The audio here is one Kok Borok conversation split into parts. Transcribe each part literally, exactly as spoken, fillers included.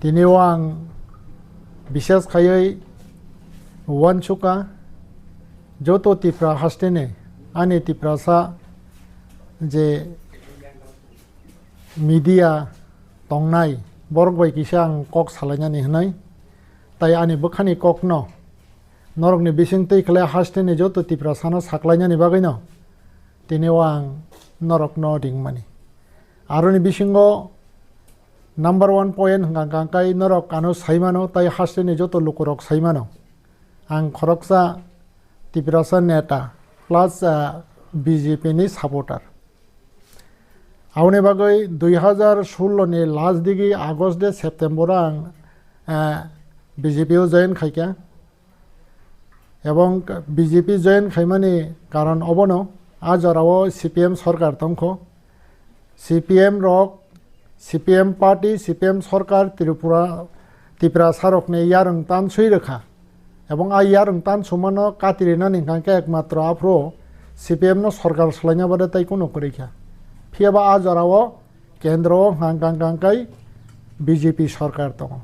Tini o ang bises khaiwi uansukha, joto Tipra hasteni ani Tiprasa je media tongnai borok bai kisa ang kok salainani hwnwi, tai ani bwkhani kokno norokni bising twi khlai hasteni joto Tiprasano saklainani bagwino tini o ang norokno ringmani. Aroni bisingo number one point hwnkha kangkai norok ano saimano tai hasteni joto lukurok saimano. Ang khoroksa Tiprasa neta plus, ah, B J P ni supporter. Aboni bagwi dui hazar sullo ni last digi August de September o ang, ah, B J P o join khaikha. Ebong B J P join khaimani karon obono, a jorao C P M sorkar tongkho. C P M rok, C P M party, C P M sorkar Tripura, Tiprasa rokni yarwng tan swi rwkha. Ebong a yarwng tan sumano katirinani hwnkha khe ekmatro aphuru C P M no sorkar swlaina bade tai kunu kwrwi kha. Phiyaba a jorao kendro o hwnkha kang kang kai B J P sorkar tongo.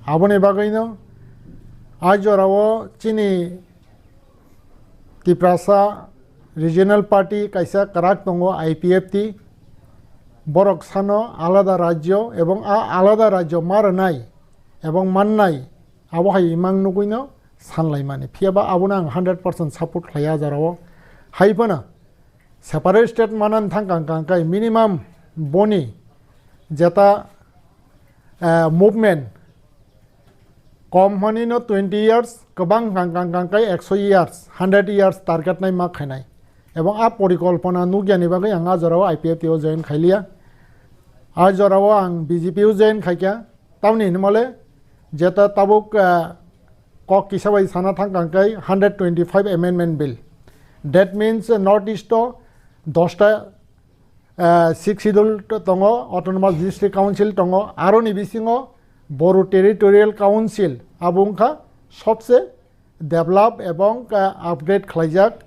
Aboni bagwino a jorao chini Tiprasa Regional Party kaisa kwrak tongo, I P F T. Borok sano alada rajyo ebong a alada rajyo ma rwnai ebong mannai, abo hai imang nugwino sanlaimani. Phiyaba abono ang hundred percent support khlai a jorao. Hai phano separate state manani thang kang kang kai minimum boni jeta, eh, movement kom hwnwi no twenty years, kwbang kang kang kang kai ekso years, hundred years target nai ma khainai. Ebong a porikolpona nukyani bagwi ang a jorao I P F T o join khailiya. A jorao ang B J P o join khaikha. Tamni hinmale jeta tabuk, ah, kok kisa bai sana thang kang kai hundred twenty-five amendment bill. That means, ah, North East o dosta, ah, Sixth Schedule tongo, Autonomous District Council tongo, aroni bisingo Boru Territorial Council, abo wngkha sobse develop ebong, ah, upgrade khlaijak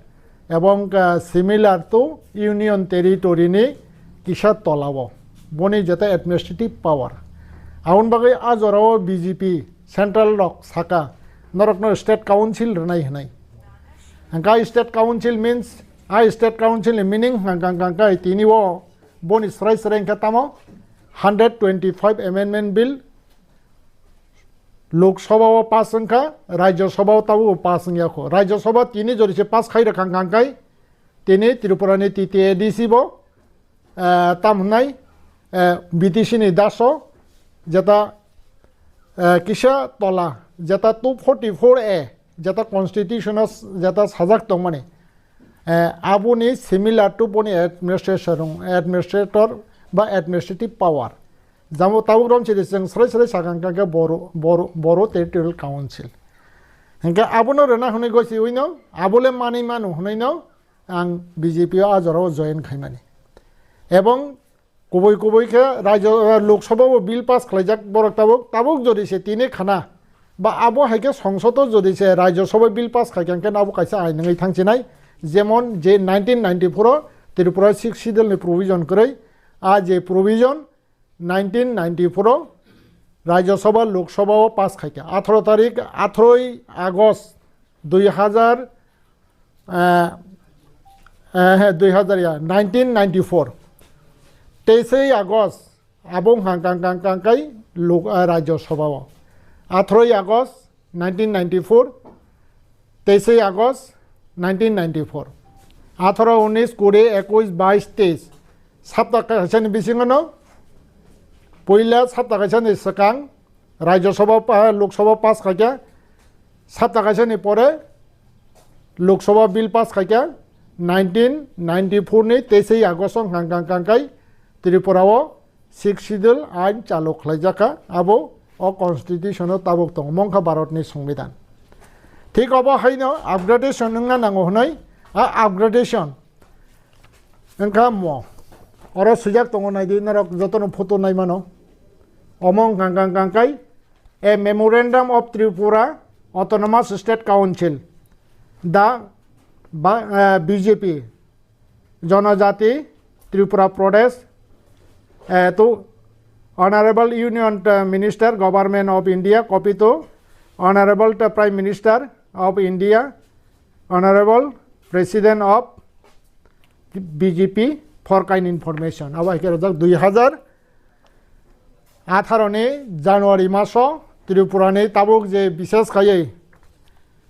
ebong, ah, similar to Union Territory ni kisa tolao boni jeta administrative power. Aboni bagwi a jorao B J P central rok saka norokno state council rwnai hwnwi. Hwnkha state council means, a state council ni meaning hwnkha kang kang kai tini o boni srai srai hwnkha tamo hundred twenty-five amendment bill Lok Sabha o pass wngkha, Rajya Sabha o tabuk pass wngya kho. Rajya Sabha tini jori se pass khai rwkha kang kai, tini Tripura ni T T A D C bo, eh, tam hwnai, eh, B T C ni daso, jeta, eh, kisa tola, jeta two forty-four A, jeta constitution o s-, jeta sajak tongmani, eh, aboni similar to boni administration, administrator ba administrative power. Jamo tabuk rom chiri chwng srai srai sakang kang khe Boru, Boru, Boru Territorial Council. Hingke abono rwna hwnwi gosi uino, abole manwi manu hwnwino ang B J P o a jorao join khaimani. Ebong kubui kubui khe rajyo, eh, Lok Sabha o bill pass khlaijak borok tabuk, tabuk jodi se tini khana ba abo hai khe Songsod o jodi se Rajya Sabha bill pass khai khe abo kaisa ain wngwi thangchinai. Jemon je nineteen ninety-four o Tripura Sixth Schedule ni provision kwrwi, a je provision nineteen ninety-four o Rajya Sabha, Lok Sabha o pass khai kha. Atharo tarik, atharoi August dui hazar, eh, eh, dui hazar ya, nineteen ninety-four. Teisei August, abo hang kang kang kang kai lok, eh, Rajya Sabha o. Atharoi August, nineteen ninety-four, teisei August nineteen ninety-four. Atharo, unis, kuri, ekush, bais, teis. Sapta kaisani bisingono, puila sapta kaisani swkang Rajya Sabha pa-, Lok Sabha pass khaikha. Sapta kaisani pore Lok Sabha bill pass khaikha. Nineteen ninety-four ni teisei August o hang kang kang kai Tripura o Sixth Schedule ain chalu khlaijak kha, abo o constitution o tabuk tongo, mongkha Bharat ni Songbidan. Thik obo haino upgradation wngna nango hwnwi, a upgradation wngkha mo. Oro swijak tongo, naidi norok jotono photo naimano. Omo wngkha kang kang kai, a Memorandum of Tripura Autonomous State Council, the ba-, eh, B J P, Janajati Tripura Pradesh, eh, to Honorable Union, uh, Minister, Government of India, copy to Honorable, uh, Prime Minister of India, Honorable President of B J P for kind information. Abo hai khe rojak dui hazar atharo ni January maso Tripura ni tabuk je bises khaiwi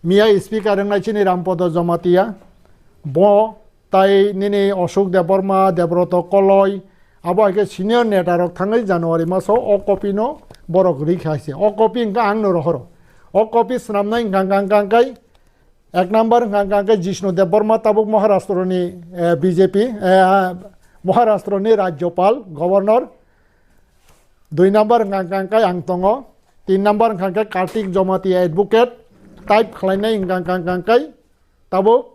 miya speaker wngnai chini Rampodo Jamatia, bo tai nini Ashok Debbarma, Debroto Koloi, abo hai khe senior neta rok thangwi January maso o copy no borok rikha se. O copy hwnkha ang no rohoro. O copy swnamnai hwnkha hwnkha hwnkha hwnkha ek number hwnkha hwnkha hwnkha Jishnu Debbarma tabuk Maharashtra ni, eh, B J P, eh, Maharashtra ni Rajyapal, Governor. Dui number hwnkha hwnkha hwnkha ang tongo. Tin number hwnkha hwnkha Kartik Jamatia advocate. Type khlainai hwnkha hwnkha hwnkha hwnkha tabuk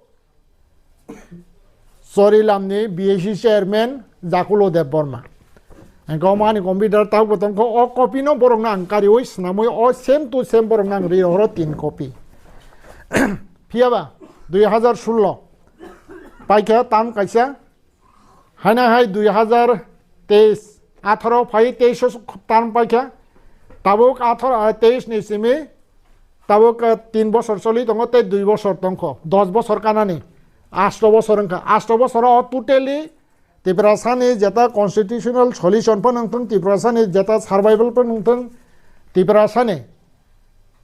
Chorilamni B A C chairman Jakulo Debbarma. Hwnkhe omo ani computer tabukbo tongkho, o copy no borokno ang kariui swnamwi o same to same borokno ang rwi rohoro tin copy. Phiyaba dui hazar sullo paikha tam kaisa, haina hai dui hazar teis, atharo phai teis o term paikha, tabuk atharo, ah, teis ni simi tabuk, ah, tin bosor choli tongo tei dui bosor tongkho, dos bosor kanani, asto bosor wngkha. Asto bosoro o totally Tiprasani jeta constitutional solution phano wngthung, Tiprasani jeta survival phano wngthung, Tiprasani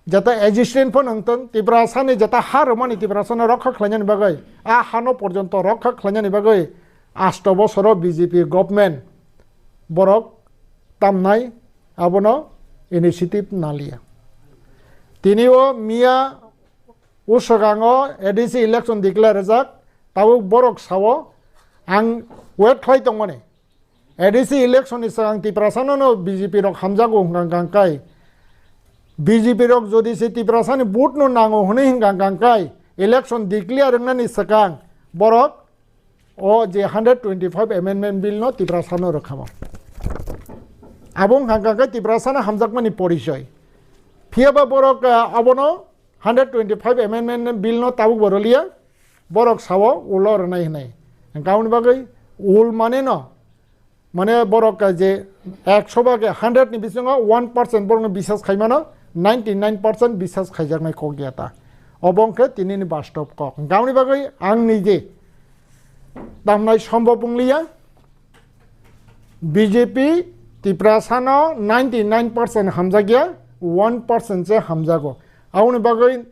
jeta existence phano wngthung, Tiprasani jeta ha rwmani Tiprasano rokha khlainani bagwi, a hano porjonto rokha khlainani bagwi asto bosoro B J P government borok tamnai abono initiative naliya. Tini o miya o swkango A D C election declare rijak, tabuk borok sao ang wait khlai tongmani. A D C election ni swkang Tiprasano no B J P rok hamjago hwnkha hwnkha kai. B J P rok jodi se Tiprasani vote no nango hwnwi hwnkha hwnkha kai, election declare wngnani swkang borok o je hundred twenty-five amendment bill no Tiprasano rwkhamo. Abo wngkha hwnkha kai Tiprasano hamjakmani porichoi. Phiyaba borok, ah, abono hundred twenty-five amendment bill no tabuk bo rwliya, borok sao ulo rwnai hwnwi. Hwnkha aboni bagwi ul mane no, mane borok je ekso bage hundred ni bisingo one percent borokno bisas khaimano, ninety nine percent bisas khaijaknai kok ya ta. Obo wngkhe tinini bastob kok. Hwnkha aboni bagwi ang nije tamnai sombhob wngliya. B J P Tiprasano ninety nine percent hamjakya, one percent se hamjago. Aboni bagwi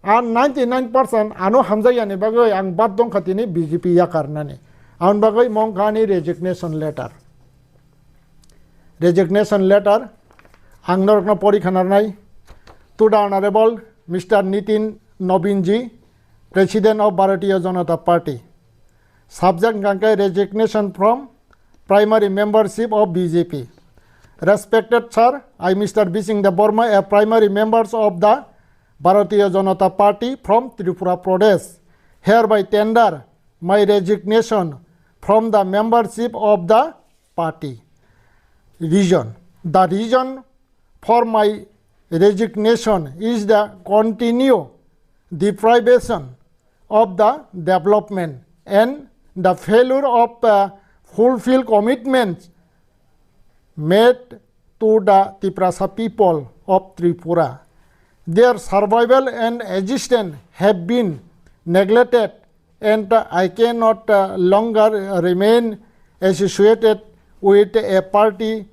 a ninety nine percent ano hamjakyani bagwi ang bad dongkha tini B J P yakarnani. Aboni bagwi mongkha ani resignation letter. Resignation letter ang norokno pori khanarnai. To the Honorable Mister Nitin Nobin ji, President of Bharatiya Janata Party. Subject hwnkha khe resignation from primary membership of B J P. Respected sir, I, Mister Bising Debbarma, a primary members of the Bharatiya Janata Party from Tripura Pradesh, hereby tender my resignation from the membership of the party. Reason. The reason for my resignation is the continued deprivation of the development and the failure of, uh, fulfill commitments made to the Tiprasa people of Tripura. Their survival and existence have been neglected, and I cannot, uh, longer remain associated with a party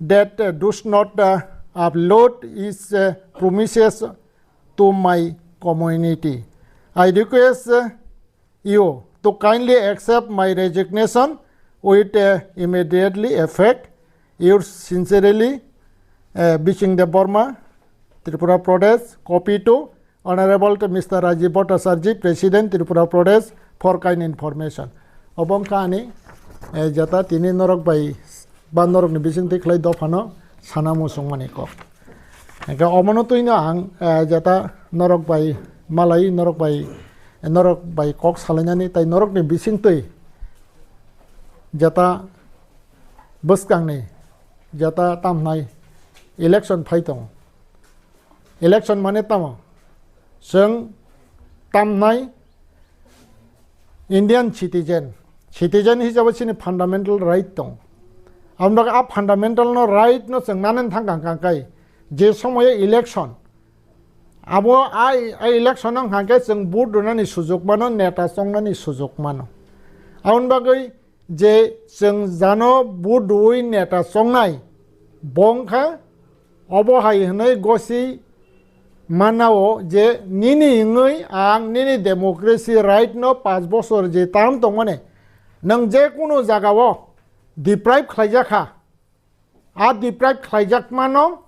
that, uh, does not, uh, uphold its, uh, promises to my community. I request, uh, you to kindly accept my resignation with, uh, immediately effect. Yours sincerely, uh, Bising Debbarma, Tripura Pradesh. Copy to Honorable to Mister Rajiv Bhattacharjee, President, Tripura Pradesh, for kind information. Obo wngkha ani, eh, jeta tini norok bai ba norokni bisingtwi khlai dophano sana muchungmani kok. Hingkhe omono twino ang, eh, jeta norok bai malai, norok bai, norok bai kok salainani tai norokni bisingtwi jeta bwskangni jeta tamhnai election phai tongo. Election mane tamo? Chwng tamnai Indian citizen. Citizen hisabo chini fundamental right tong. Aboni bagwi a fundamental no right no chwng nanani thang kang kang kai. Je somoyo election, abo a, a election no hwnkha khe chwng vote rwnani sujuk mano, neta chongnani sujuk mano. Aboni bagwi je chwng jano vote rwui neta chongnai, bo wngkha obo hai hwnwi gosi mannao je nini wngwi ang nini democracy right no panch bosor je term tongmani, nwng je kunu jagao deprive khlaijak kha, a deprive khlaijakmano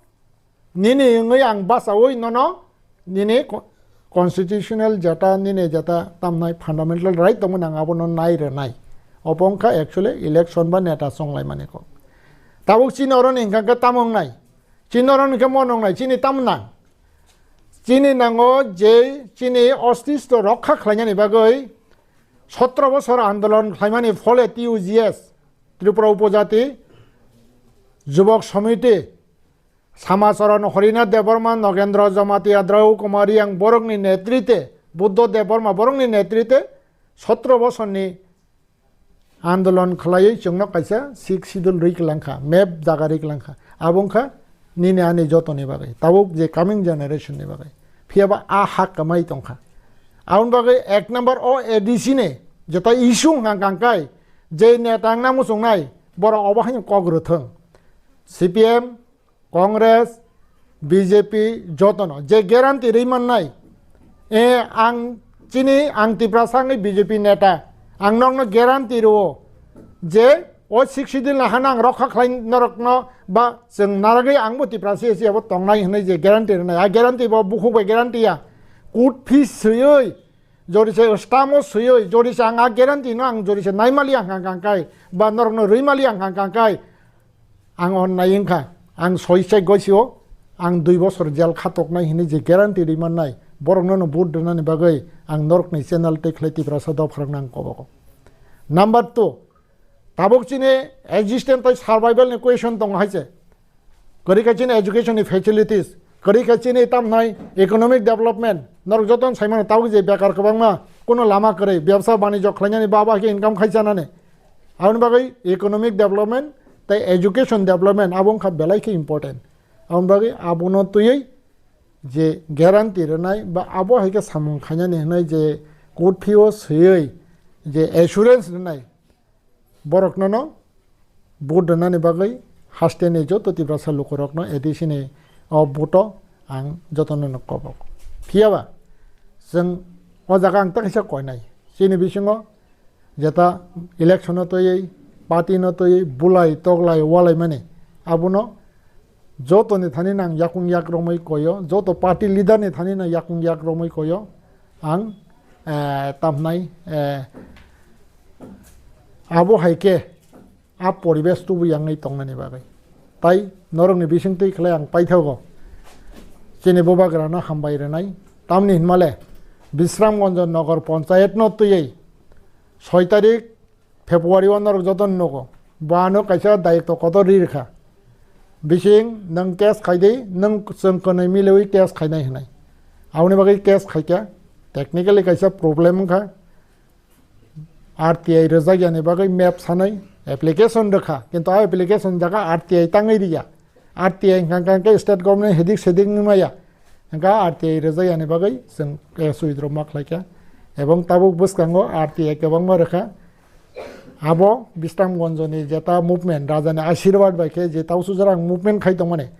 nini wngwi ang bachaui nono nini co-, constitutional jeta, nini jeta tamnai fundamental right tongmani ang abono nai rwnai. Obo wngkha actually election ba neta chonglaimani kok. Tabuk chini oroni hwnkha khe tamo wngnai? Chini oroni khe mono wngnai, chini tamo nang? Chini nango je chini ostitto rokha khlainani bagwi sotro bosor andolon khlaimani phole T U G S, Tripura Upojati Jubok Samiti, Samacharan Harinath Debbarma, Nogendra Jamatia, Drau Kumar Reang borokni netrite, Buddha Debbarma borokni netrite sotro bosorni andolon khlaiwi chwngno kaisa Sixth Schedule rwi kwlangkha, map jaga rwi kwlangkha. Abo wngkha nini ani jotoni bagwi, tabuk je coming generation ni bagwi. Phiyaba a hak kwmai tongkha. Aboni bagwi ek number o A D C ni jeta issue wngkha kangkai, je neta wngna muchungnai, borok obo haino kok rwthwng. C P M, Congress, B J P jotono je guarantee rwi mannai, e, ang chini, ang Tiprasa wngwi B J P neta, ang nokno guarantee rwo je o Sixth Schedule ni hano ang rokha khlai norokno ba chwng narwgwi angbo Tiprasa abo tongnai hwnwi je guarantee rwnai, a guarantee bo bukhuk bai guarantee ya, court fees swiwi, jodi se stamp o swiwi, jodi se ang a guarantee no ang jodi se naimali ang kang kang kai ba norokno rwimali ang kang kang kai, ang onnai wngkha, ang soi chek goisio, ang dui bosor jel khatoknai hwnwi je guarantee rwi mannai, borokno no vote rwnani bagwi ang norokni channel tei khlai Tiprasa dopharokno ang kobogo. Number two, tabuk chini existence tei survival ni question tongo hai se. Kwrwi khe chini education ni facilities, kwrwi khe chini tamnai economic development, norok jotono saimano tabuk je bekar kwbangma, kuno lama kwrwi, bebsa banijyo khlainani ba ba khe income khai chanani. Aboni bagwi economic development tei education development abo wngkha belai khe important. Aboni bagwi abono twiwi je guarantee rwnai ba abo hai khe samung khainani hwnwi je court fee o swiwi je assurance rwnai, borokno no vote rwnani bagwi hasteni joto Tiprasa lukurokno A D C ni o vote o ang jotono no kobok. Phiyaba chwng o jaga ang ta kaisa koinai. Chini bisingo jeta election no twiwi, party no twiwi, bulai toklai walai mani, abono joto ni thani nang yakung yak romwi koyo, joto party leader ni thani nang yakung yak romwi koyo, ang, eh, tamhnai, eh, abo hai khe a poribesh tubu yangwi tongnani bagwi. Tai norokni bisingtwi khlai ang paithago. Chini bubagrano hambai rwnai. Tamni hinmale Bisramganj Nagar Panchayat no twiwi soi tarik February o norok joto nugo. Bo ano kaisa dayikto kotor ri rwkha. Bising nwng case khai di, nwng chwng kwnwi milewi case khainai hinai. Aboni bagwi case khaikha, technically kaisa problem wngkha. R T I rwjak yani bagwi map sanai application rwkha, kintu a application jaga R T I tangwi riya. R T I hwnkha hwnkha khe state government hedik sedik wngmaya. Hwnkha R T I rwjak yani bagwi chwng case withdraw ma khlaikha. Ebong tabuk bwskango R T I kwbangma rwkha. Abo Bisramganj ni jeta movement, Raja ni asirwad bai khe je Tausujarang movement khai tongmani,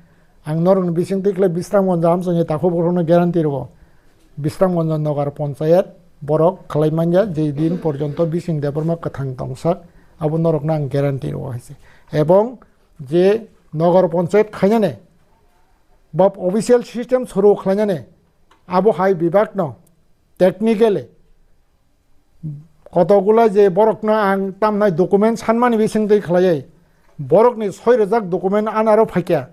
ang norokni bisingtwi khlai Bisramganj amchaini takhuk borokno guarantee rwo. Bisramganj Nagar Panchayat borok khlai manya je din porjonto Bising Debbarma kwthang tongsak, abo norokno ang guarantee rwo hai se. Ebong je Nagar Panchayat khainani ba official system suru khlainani, abo hai bibak no technically kotokgula je borokno ang tamnai document sanmani bisingtwi khlaiwi, borokni soi rwjak document anaro phaikha.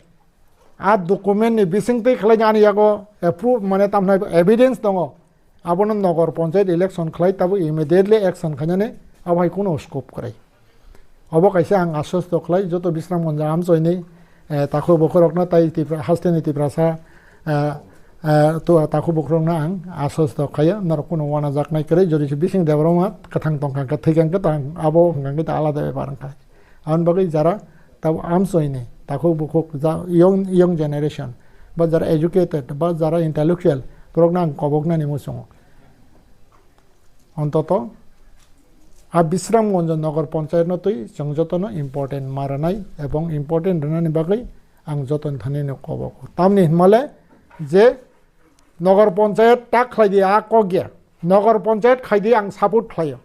A document ni bisingtwi khlai ani yago approve, mane tamnai evidence tongo. Abono Nagar Panchayat election khlai tabuk immediately action khainani abo hai kuno scope kwrwi. Obo kaisa ang aswsto khlai joto Bisramganj amchoini, eh, takhuk bukhurokno tai Tipra-, hasteni Tiprasa, eh, eh, to-, takhuk bukhurokno ang aswsto khaio, norok kuno wanajaknai kwrwi, jodi se Bising Debbarma kwthang tongkha khe, thwikha khe, tang abo hwnkha khe ta alada bepar wngkha. Aboni bagwi jara Tabo amsoini takhuk bukhuk ja-, young, young generation, ba jara educated, ba jara intellectual, borokno ang koboknani muchungo. Ontoto a Bisramganj Nogor Panchayat no twi chwng jotono important ma rwnai ebong important rwnani bagwi ang jotono thani no kobok. Tamni hwnmale je Nogor Panchayat ta khlai di, a kok ya. Nogor Panchayat khai di, ang support khlaio.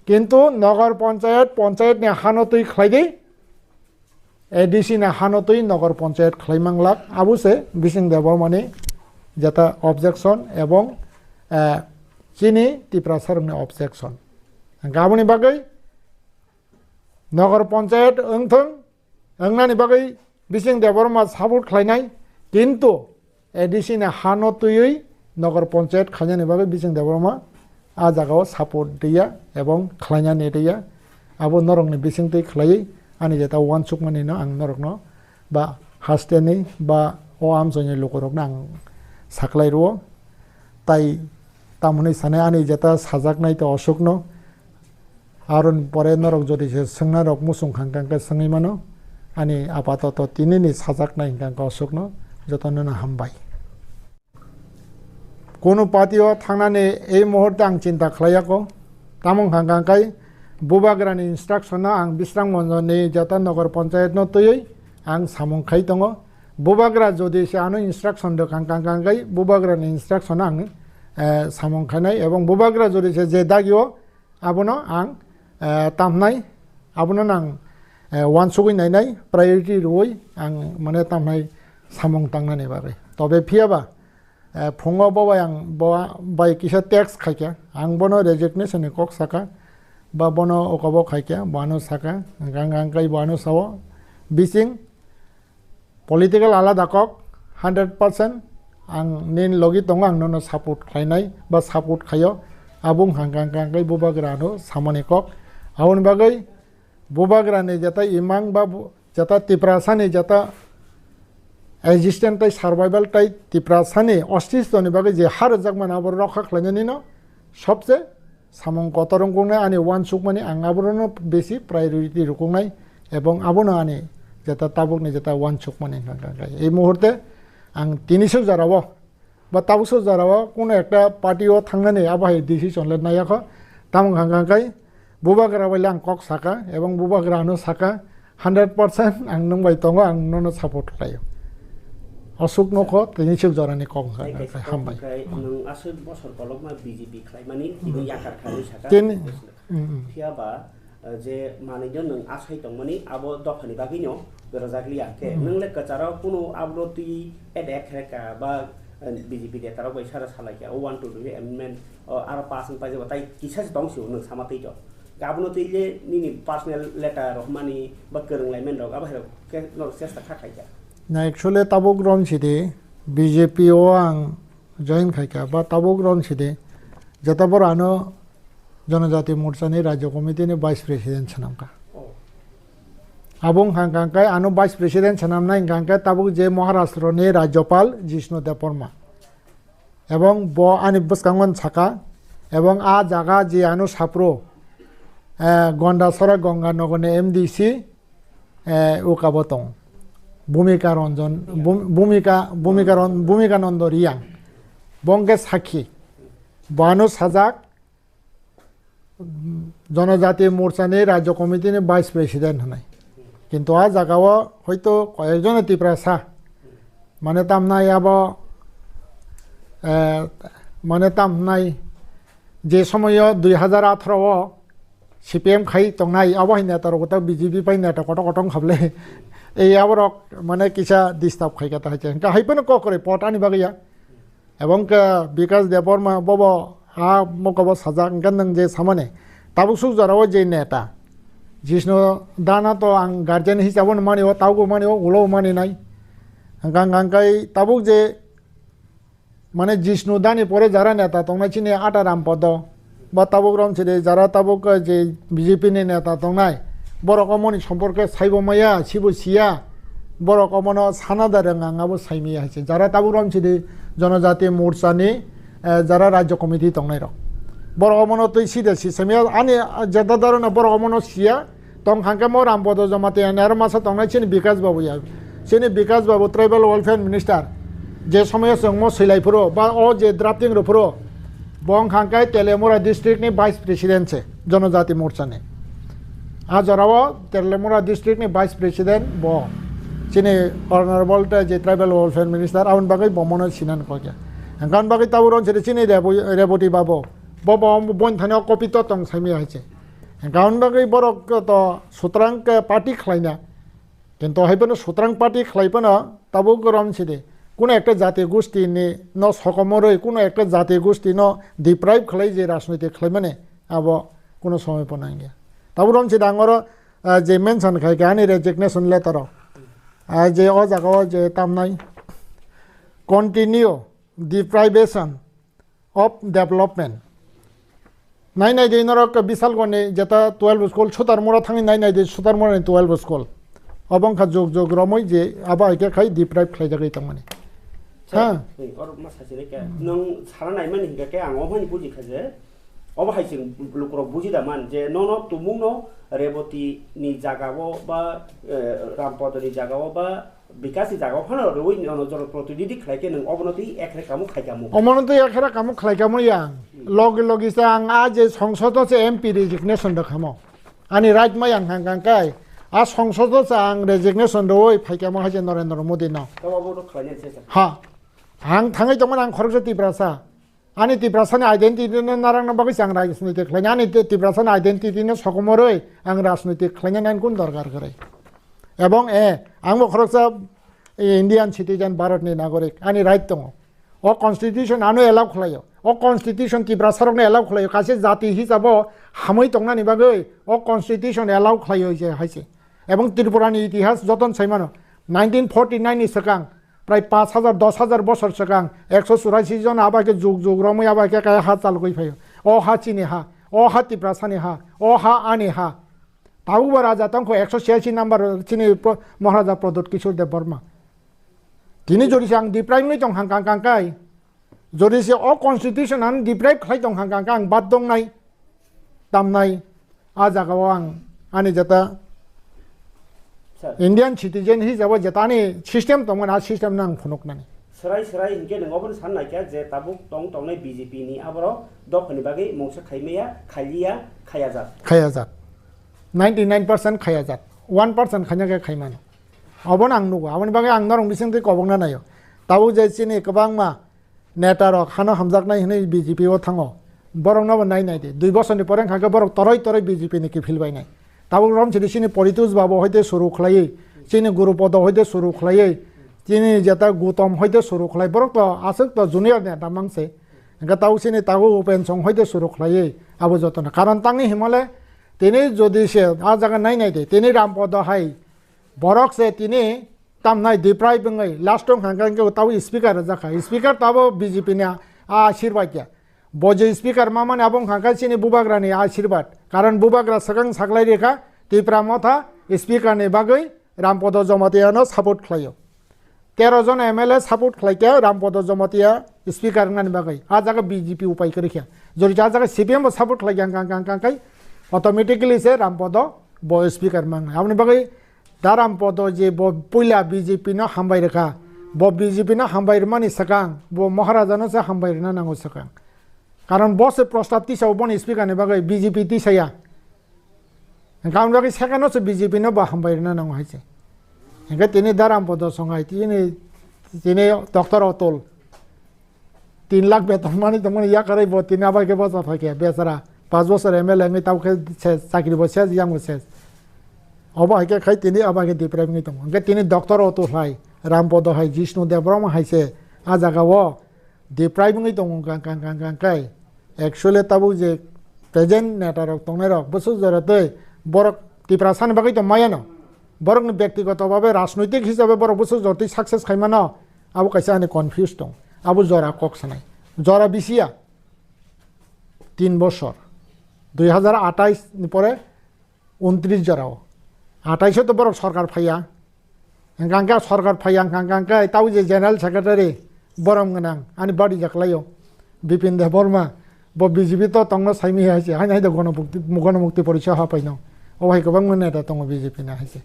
Kintu Nogor Panchayat, Panchayat ni hano twi khlai di, A D C ni hano twi Nogor Panchayat khlai manglak. Abo se Bising Debbarma ni jeta objection ebong, eh, chini Tiprasa rokni objection. Hwnkhe aboni bagwi Nogor Panchayat wngthwng, wngnani bagwi Bising Debbarma support khlainai, kintu A D C ni hano twiwi Nogor Panchayat khainani bagwi Bising Debbarma a jagao support riya ebong khlainani riya. Abo norokni bisingtwi khlaiwi ani jeta uansukmani no ang norokno ba hasteni ba o amchaini lukurokno ang saklai rwo. Tai tamoni sanai ani jeta sajaknai to Ashokno. Aroni pore norok jodi se swngnai rok muchung kha hwnkhe swngwi mano. Ani apatoto tinini sajaknai hwnkhe aswkno jotono no hambai. Kunu party o thangnani ei muhurte ang chinta khlaiya ko. Tamo hwnkha hwnkhe bubagrani instruction no ang Bisramganj ni jeta Nogor Panchayat no twiwi ang samung khai tongo. Bubagra jodi se ano instruction rwkha hwnkha hwnkhe bubagrani instruction no ang, eh, samung khainai ebong bubagra jodi se je dagi o abono ang, eh, tamhnai, abono nang, eh, uansugwi nainai, priority rwui ang mane tamhnai samung tangnani bagwi. Tobe phiyaba, eh, phungo bo bai ang bo bai kisa text khaikha, ang bono resignation ni kok saka, ba bono okobo khaikha, bo ano saka, hwnkhe ang, ang kai bo ano sao, bising, political alada kok, hundred percent ang nini logi tongo, ang nono support khlainai ba support khaio, abo wngkha hwnkha hwnkha khe bubagra ano samani kok. Aboni bagwi bubagrani jeta imang ba bu-, jeta Tiprasani jeta existence tai survival tai Tiprasani ostitwni bagwi je ha rwjakmani abo rokha khlainani no sobse samung kotor wngkuknai ani uansukmani ang abono besi priority rwkuknai ebong abono ani jeta tabukni jeta uansukmani hwnkha hwnkha khe. Ei muhurte ang tini suk jorao ba tabuk suk jorao kuno ekta party o thangnani abo hai decision le naiya kho. Tamo hwnkha hwnkha khe bubagra bai le ang kok saka ebong bubagra ano saka hundred percent ang nwng bai tongo, ang nono support khlaio. Aswk nokho tini suk jorani kok hwnkha hwnkha khe. Hambai. Nwng aswk bosor kolokma B J P khlaimani tini yakar kharwi saka. Tini, mm, mm. Phiya ba, eh, je manwi no nwng asai tongmani abo dophani bagwi no berajak liya khe. Mm. Nwng le kwcharo kunu abro twi add ek khe ka ba, eh, B J P neta rok bai sara salai kha o one two three amendment, o aro pass wng paijak ba tai kisa se tong sio nwng sama twi to. Abono twi le nini personal letter rok mani ba kwrwng lai men rok abo hai rok khe norok chesta kha khai kha. Na actually tabuk rom sidi B J P o ang join khai kha ba tabuk rom sidi jeta boro ano Jonojati Morcha ni Rajya Committee ni Vice President swnam kha. Oh. Abo wngkha hwnkha khe ano Vice President swnam nai hwnkha khe tabuk je Maharashtra ni Rajyapal Jishnu Debbarma. Ebong bo ani bwskango saka, ebong a jaga je ano sapro, eh, Gondasora Ganga Nogor ni M D C, eh, ukabo tong. Bhumika Ranjan, Bhum-, Bhumika, Bhumika Ran-, Bhumika Nando Riyang. Bongke sakhi. Bo ano sajak, Jonojati Morcha ni Rajya Committee ni Vice President hwnwi. Kintu a jagao hoito koyekjono Tiprasa mane tamnai abo, eh, mane tamnai je somoyo dui hajar atharo o C P M khai tongnai abo hai neta rok ta B J P pai neta koto koto wngkha bwle. Ei aborok mane kisa disturb khai kha ta hai se. Hwnkhe hai phano kok kwrwi pot ani bagwi ya. Ebong khe Bikash Debbarma bobo ha mokobo sajak, hwnkhe nwng je samani tabuk suk jorao je neta Jishnu Dana to ang guardian hisabo no mani o, tabuk mani o, ulo mani nai. Hwnkha hwnkha khe tabuk je mane Jishnu Dani pore jara neta tongnai chini Ata Rampodo, ba tabuk rom sidi jara tabuk, eh, je B J P ni neta tongnai, borok omo ni somporke saibo maya, sibo siya, borok omo no sana da rwng ang abo sai maya hai se. Jara tabuk rom sidi Jonojati Morcha ni, eh, jara Rajya Committee tongnai rok. Borok omo no twi sida si sai maya, ani, eh, jeta daro no borok omo no siya, Tong hangke mo Rampodo Jamatia ni aro masa tongnai chini Bikas Babu ya. Chini Bikas Babu Tribal Welfare Minister. Je somoyo chwng mo swilai phuru, ba o je drafting rw phuru, bo wng hangke Telemura district ni Vice President se, Jonojati Morcha ni. A jorao Telemura district ni Vice President bo. Chini Honorable te je Tribal Welfare Minister, aboni bagwi bo mono sinan kokya. Hangkan bagwi tabuk ron chini Rebu-, Reboti Babu. Bo bo boin thani o copy to tong saimi hai che. Hangkan bagwi borok to sutrang ke party khlaina. Kintu hai phano sutrang party khlai phano tabuk rom sidi. Kuno ekta jati gosti ni no sokomoroi, kuno ekta jati gosti no deprive khlai je rajniti khlai mani abo kuno somoi phano nangya. Tabuk rom sidi ang oro, ah, je mention khai kha ani resignation letter o. Ah, je o jaga o je tamnai continue deprivation of development. Nai nai de norok Bisalgoni jeta twelve school, Sutarmura thangwi nai nai de Sutarmura ni twelve school. Obo wngkha jog jog romwi je abo hai khe khai deprive khlai jagwi tongmani. Sir, ha? Oi, oro ma sachini khe, hmm, nwng sana naimani hinkha khe ang omo hai buji kha je, obo hai chwng lukurok buji da man je nono tumungno Reboti ni jaga o ba, eh, Rampodo ni jaga o ba, Bikasni jaga phano rwui nono joro protinidhi khlai khe nwng obono twi ekre kamo khai kamo. Omono twi ekre kamo khlai kamo yang. Hmm. Logi logi se ang a je songsodo se M P resignation rw khamo. Ani right ma yang hang kang kai. A songsodo se ang resignation rwui phai kamo hai je Narendra Modi no. Tamo obono khlai nai se sa. Ha. Ang thangwi tongmani ang khoroksa Tiprasa. Ani Tiprasani identity no narang no bagwi se ang rajniti khlaina, ani Ti-, Tiprasani identity no sokomorwi ang rajniti khlaina nang kun dorkar kwrwi. Ebong, eh, ang bo khoroksa, eh, Indian citizen, Bharat ni nagorik, ani right tongo. O constitution ano allow khlaio. O constitution Tiprasa rok no allow khlaio. Kaisa jati hisabo hamwi tongnani bagwi o constitution allow khlaio je hai se. Ebong Tripura ni itihas joton saimano, nineteen forty nine ni swkang, prai paanch hajar, dos hajar bosor swkang, ekso churashi jon abai khe jug jug romwi abai khe kaya ha chalgwi phaio. O ha chini ha, o ha Tiprasani ha, o ha ani ha. Tabukbo raja tongkho ekso chhiyasi number chini Pro-, Maharaja Pradyut Kishore Debbarma. Tini jodi se ang deprive wngwi tong hang kang kang kai. Jodi se o constitution ano deprive khlai tong hang kang kang bad dongnai, tamnai, a jaga o ang ani jeta Sir. Indian citizen hisabo jeta ani system tongmani, a system no ang phunuknani. Serai serai hinkhe nwng obono san naikha je tabuk tong tongnai B J P ni aborok dophani bagwi mungsa khaimaya, khaliya, khayajak. Khayajak. Ninety nine percent khayajak. One percent khaina khe khaimano. Obono ang nugo. Aboni bagwi ang norok bisingtwi kobokna naio. Tabuk je chini kwbangma neta rok hano hamjaknai hwnwi B J P o thango. Borokno bo nai nai di. Dui bosorni pore wngkha khe borok toroi toroi B J P ni kiphil bai nai. Tabuk rom chini chini Poritosh Babu hoite suru khlaiwi, chini Guru Podo hoite suru khlaiwi, chini jeta Gutom hoite suru khlai. Borok to aswk to junior neta mangse. Hingkhe tabuk chini tabuk Upen Song hoite suru khlaiwi abo jotono. Karon tangwi himale tini jodi se a jaga nai nai di. Tini Ram Podo hai borok se tini tamnai deprive wngwi last wng hangkha hingke tabo speaker rwjakha. Speaker tabo B J P ni a, a asirbaid ya. Bo je speaker mamani abo wngkha chini bubagrani asirbaid. Karon bubagra swkang saklai rikha Tipra Motha speaker ni bagwi Rampodo Jamatia no support khlaio. Tero jon M L A support khlaikha Rampodo Jamatia speaker wngnani bagwi. A jaga B J P upai kwrwikha. Jodi a jaga C P M bo support khlaikha hangkha hangkha hangkha automatically se Rampodo bo speaker mangnai. Aboni bagwi Daram Podo je bo puila B J P no hambai rwkha, bo B J P no hambai rwmani swkang, bo Maharaja no se hambai rwna nango swkang. Karon bo se prostab tisao boni speaker ni bagwi B J P tisaya. Hingkhe aboni bagwi second no se B J P no bo hambai rwna nango hai se. Hingkhe tini Daram Podo songai tini, tini Doctor Atul. Tin lakh beton mani tongmani yakarwi bo tini abai khe bocha phaikhe bechara. Paanch bochor M L A wngwi tabo khe se chakri bo ses, yang bo ses. Obo hai khe khai tini abai khe deprive wngwi tongo. Hwnkhe tini doctor o to hai, Ram Podo hai, Jishnu Debbarma hai se a jaga o deprive wngwi tongo kang kang kang kang khai. Actually tabuk je present neta rok tongnai rok bwswk jora tei borok Tiprasa ni bagwi tong maya no. Borok ni byaktigoto babe rajnoitik hisabe borok bwswk jora tei success khai mano. Abo kaisa ani confuse tong. Abo jora kok sanai. Jora bisiya tin bosor. Dui hazar atais ni pore untris jora o. Atais o to borok sorkar phaiya. Hingkha hingkha sorkar phaiya, hingkha hingkha tau je general secretary borom gwnang ani body jaklaio. Bipin Debbarma, bo B J P to tongno saimi hai se, haino hai do Gonopukti, Gonopukti Porisa ha paino. Obo hai kwbangma neta tongo B J P ni hai se.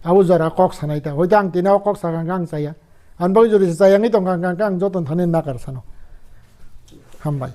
Abo jora kok sanai ta. Hoito ang tini o kok sakha hwnkhe ang chaya. Ang bagwi jodi se chaya wngwi tongkha hwnkhe ang joto thani nakar sano. Hambai.